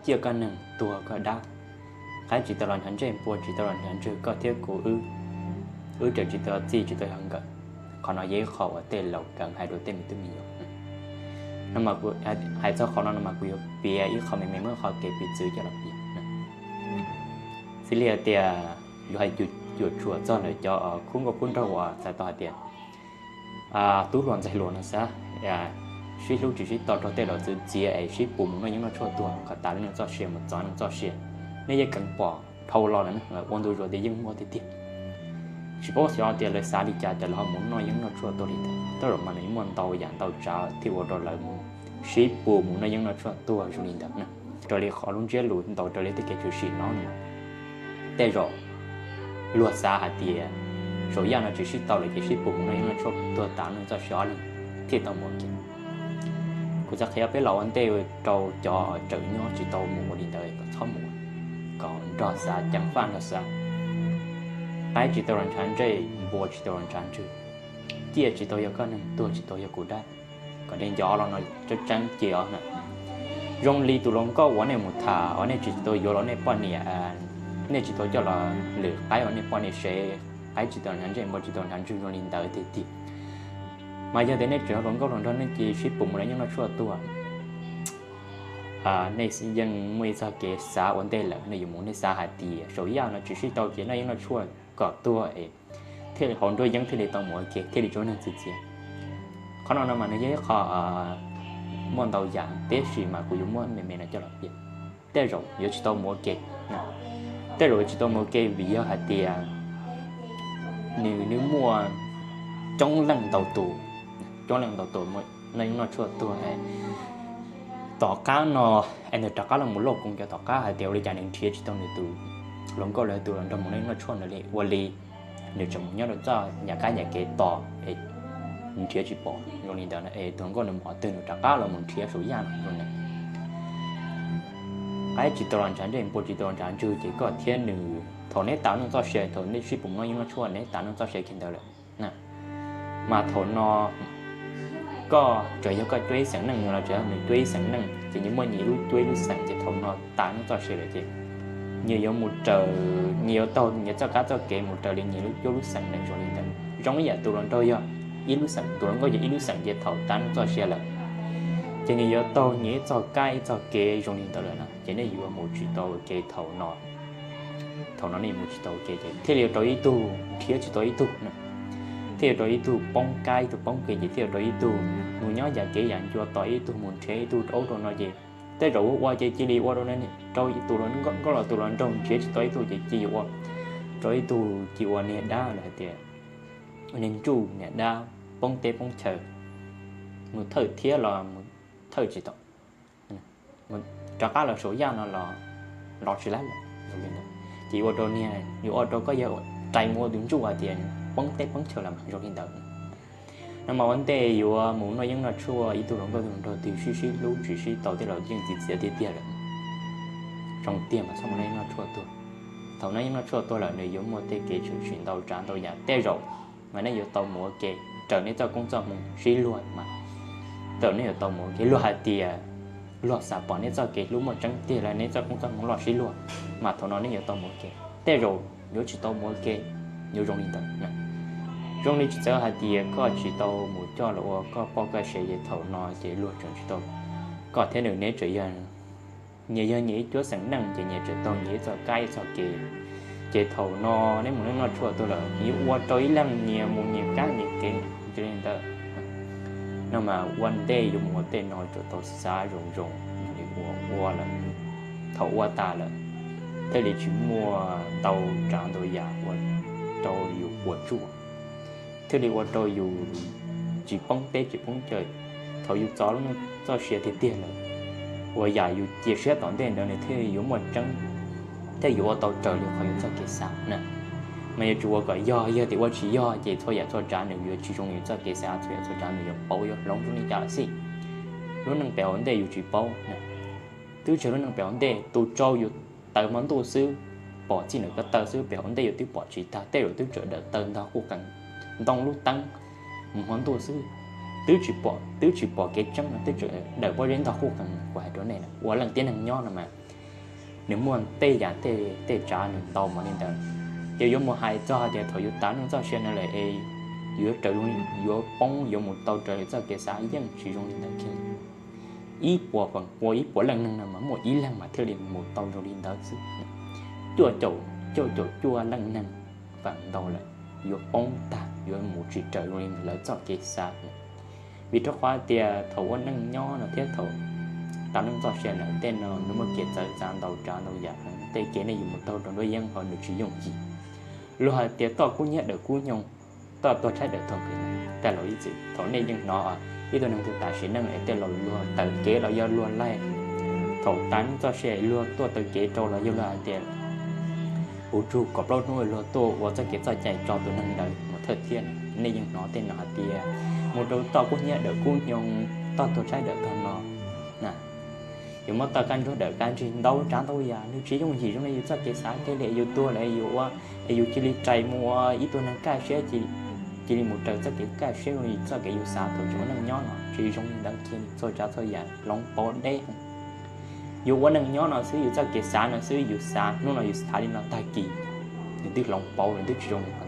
ciaj koj neeg tuag koj dab, qaib tsis tau los ntshav ntsej, npua tsis tau los ntshav ntswg, koj thiab kuv wb, wb tseem tsis tau txij tsis tau yog nkawm. Qhov no yog ib qho uas tej laus keev hais rau tej me tub me nyuam. No mas hais txog qhov no no mas kuv yuav piav ib qho me me muab qhov kev piv txwv coj los piav. Xws li hais tias yuav hais cuam tshuam txog lawv cov khub nkauj khub nraug uas txhais tau hais tias tub hluas ntxhais hluas no xav sib hlub tsis sib tau, raug tej laus txwv txiav es sib pus mus noj yeeb noj tshuaj tuag kom tas lub neej txoj sia mus txog neej txoj sia. Nej yeej keev pom dhau los lawm, ua ntu zus tias yeej muaj tiag tiag. Tsis paub xyov tias lawv xav li cas ces lawv ho mus noj yeeb noj tshuaj tuag li ntawd. Tej zaum mas nws yeej muaj ntau yam ntau tsav thiaj ua rau lawv mus sib pus mus noj yeeb noj tshuaj tuag zoo li ntawd na. Raws li qhov lub ntsiab lus ntaus raws li tej kev tshwm sim no, tej zaum luag xav hais tias saum yaj no tsis sib tau lawm ces sib pus mus noj yeeb noj tshuaj tuag tas neej txoj sia ob leeg thiaj tau mus ua ke. Kuv xav qhia peb los ua ntej rau cov tseem nyob tsis tau mus ua li ntawd kom txhob mus, kom nrog xav ceev faj nrog xav. Qaib tsis tau los ntshav ntsej, npua tsis tau los ntshav ntswg, ciaj tsis tau yog koj neeg, tuag tsis tau yog kuv dab. Kom nej nco los no tseeb tseeb cia os na. Zoo li tus hluas nkauj uas nej mus tham uas nej tsis tau yuav los nej poj niam, nej tsis tau coj los lwm qaib uas nej poj niam sev, qaib tsis tau ntshav ntsej, npua tsis tau ntshav ntswg zoo li ntawd tiag tiag. Mas yog tias nej tseem yog hluas nkauj hluas nraug nej cia sib pus mus noj yeeb noj tshuaj tuag, nej yeej muaj ib txoj kev xav ua ntej lawm, nej yuav mus nej xav hais tias saum yaj no tsis sib tau ces noj yeeb noj tshuaj kom tuag es thiaj li hauv nruab yeeb thiaj li tau mus ua ke thiaj li tsis muaj neeg txwv txiav. Qhov no no mas nws yog ib qho muaj ntau yam tiam sis mas kuv yuav muab me me no coj los piav. Tej zaum yuav tsis tau mus ua ke, tej zaum yuav tsis tau mus ua ke vim yog hais tias nws nws muaj coob leej ntau tus, coob leej ntau tus noj yeeb noj tshuaj tuag. Tom qab no es nws rov qab los mus lauj koos cov tom qab hais tias ua li cas nws nrhiav tsis tau nws tus hluas nkauj los tus hluas nraug mus noj yeeb noj tshuaj ntawd li, ua li nws tseem mus nyob rau txoj nyam kab nyam kev tos es nrhiav tsis pom zoo li ntawd na, es tus hluas nkauj nws mus qhov twg nws rov qab los mus nrhiav saum yaj no zoo li ntawd. Qaib tsis tau los ntshav ntsej, npua tsis tau los ntshav ntswg ces koj thiab nws thaum neb tas neej txoj sia, thaum neb sib pus noj yeeb noj tshuaj neb tas neej txoj sia kiag ntawd lawm na, mas thaum no koj tsuas yog koj cuab ib xeem neej, nws los tsuas yog nws cuab ib xeem neej, ces nyias muaj nyias lub cuab ib lub xeem, ces thaum no tas neej txoj sia lawm ces nyias yuav mus raws, nyias yuav taug nyias txoj kab txoj kev mus raws li nyias lub cuab lub xeem lawm zoo li ntawd. Zoo ib yam tus hluas nraug yog ib lub xeem, tus hluas nkauj yog ib lub xeem ces thaum tas neej txoj sia lawm ces nyias yuav taug nyias ib txoj kab ib txoj kev zoo li ntawd lawm na, ces nej yuav mus tsis tau ua ke thaum no. Thaum no nej mus tsis tau ua ke ces thiaj li ua rau ib tug nrhiav tsis tau ib tug, thiaj ua rau ib tug poob kab ib tug poob kev ces thiaj ua rau ib tug mus nyob yam kev yam ncua tos ib tug mus nrhiav ib tug rau ub rau no ces tej zaum ua ua ces cia li ua rau tus hluas nkauj los tus hluas nraug nrhiav tsis tau ib tug ces cia li ua rau ib tug cia ua niag dab lawm hais tias niag ntsuj niag dab poob teb poob chaw, mus thawj thiab los mus thawj tsis tau, rov qab los saum yaj no los los tsis laib lawm. Ces ua rau niag yuav ua rau koj yog rais mus ua tus ntsuj hais tias poob teb poob chaw los mas zoo li ntawd. No mas ua ntej yuav mus noj yeeb noj tshuaj ib tug hluas nkauj tus hluas nraug twg sib sib hlub tsis sib tau tej laus yeej txwv txiav tiag tiag lawm. Zoo tiag mas txhob mus noj yeeb noj tshuaj tuag. Thaum noj yeeb noj tshuaj tuag lawm nws yuav muaj tej kev tshwm sim ntau tsav ntau yam, tej zaum mas nej yuav tau mus ua ke raws nej txoj koob txoj hmoov sib luag mas tej zaum nej yuav tau mus ua ke. Luag hais tias luag xav pom nej txoj kev hlub muaj tseeb tiag los nej txoj koob txoj hmoov loj sib luag mas thaum no nej yuav tau mus ua ke. Tej zaum yuav tsis tau mus ua ke, yuav zoo li ntawd. Zoo li tsis txawv hais tias koj tsis tau mus coj los ua koj poj koj sev ces thaum no ces luag tseem tsis tau, koj thiab nws neb tseem yog nyias yog nyias ib cuab xeem neej ces nyias tseem tau nyias ib txoj kab ib txoj kev. Ces thaum no neb mus noj tshuaj tuag lawm yuav ua rau ib leeg nyias mus nyias kab nyias kev li ntawd. No mas ua ntej yuav mus ua tej no tsuas tau xav zoo zoo li ua ua lawm, thaum ua tas lawm thiaj li tsis muaj ntau tsav ntau yam ua rau yus puas tsuaj, thiaj li ua rau yus tsis poob teb tsis poob chaw. Thaum yus txog lub neej txoj sia tiag tiag lawm, ua yam yus cia siab tom ntej ntawd nws thiaj yuav muaj tseeb, thiaj yuav ua tau raws li qhov yus txoj kev xav na. Mas yuav tsum ua kom yog, yog tias ua tsis yog ces txhua yam txhua tsav nws yuav tsis zoo yus txoj kev xav, txhua yam txhua tsav nws yuav pauv yuav hloov zoo li cas los xij. Lub neej pem hauv ntej yus tsis paub na. Twb tsis yog lub neej pem hauv ntej, tus tsau yus taws hmo ntuj xwb, pom txij ntawm ko taw xwb, pem hauv ntej yus twb pom tsis tag, tej zaum twb tseem dawm taw ntog quj qees ntoo lub teeb mus hmo ntuj xwb, twb tsis pom, twb tsis pom kev tseeb no twb tseem dawm pob zeb ntog quj qees. Kuv hais rau nej na, ua leej tib neeg nyob no mas nws muaj tej yam tej tsav nws ntau mov li ntawd. Ces yuav mus hais txog hais tias thaum yus tav neej txoj sia no lawm es yuav raws, yuav poob yuav mus tau raws li txoj kev xav yeej tsis zoo li ntawd kiag. Ib puas feem pua ib puas leej neeg no mas muaj ib leeg mas thiaj li mus tau zoo li ntawd xwb. Cuaj caum, cuaj caum cuaj leej neeg feem ntau lawm yuav poob tag, yuav mus tsis raws zoo li lawv txoj kev xav. Vim rau qhov tias thaum ua neej nyob no thiab thaum tav neej txoj sia lawm tej no nws muaj kev txawv txav ntau tsav ntau yam, tej kev nej yuav mus taug rau nruab yeeb ho nws tsis yooj yim. Luag hais tias toj kub hnyiab dawm kub nyoog, toj tuag tshaib dawm tuag nqhis. Tej laus ib txwm thaum nej yeej hnov ib tug neeg twg tam sim neej es tej laus luag taw kev los yog luag laig, thaum tav neej txoj sia luag tuaj taw kev rau los yog luag hais tias puv tsug kaum plaub hnub luag tuaj ua txoj kev txoj cai tso tus neeg ntawd mus thawj thiab. Nej yeej hnov tej no hais tias mus rau toj kub hnyiab dawm kub nyoog, toj tuag tshaib dawm tuag no na, yuav muab toj kab ntsuab dawm kab ntsig ntau tsav ntau yam, nws tsis yooj yim zoo li yus txoj kev xav kiag li. Yus tuag lawm yus ua, es yus cia li rais mus ua ib tug neeg kaj siab, cia li mus raws txoj kev kaj siab zoo li txoj kev yus xav thaum tseem ua neej nyob no tsis zoo li ntawd kiag. Txhua tsav txhua yam hloov pauv deb. Yus ua neej nyob no xwb, yus txoj kev xav no xwb, yus xav hnub no yus xav li no tag kis nws twb hloov pauv, nws twb tsis zoo li no.